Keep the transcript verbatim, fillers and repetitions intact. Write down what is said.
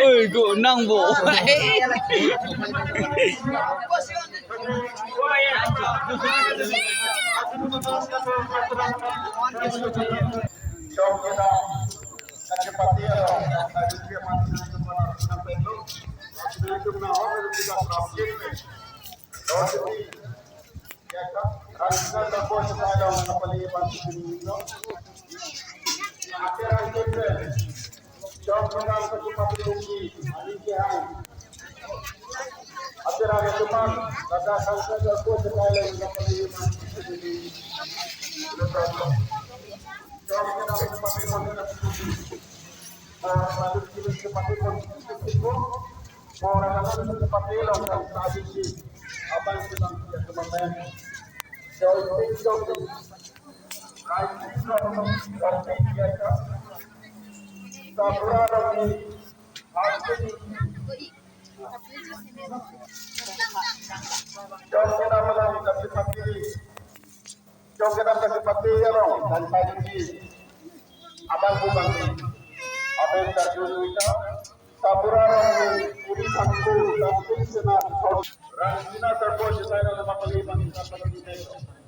Oi, go nang bo. Jong ka dang ka sipati ïa long dan ka jingki. Abang bu bang ki. Abang ka jun wita. Sabura rong ni uri sangku dan pin sena. Rang sina terpon jitai rong mapali bang ka pali ni.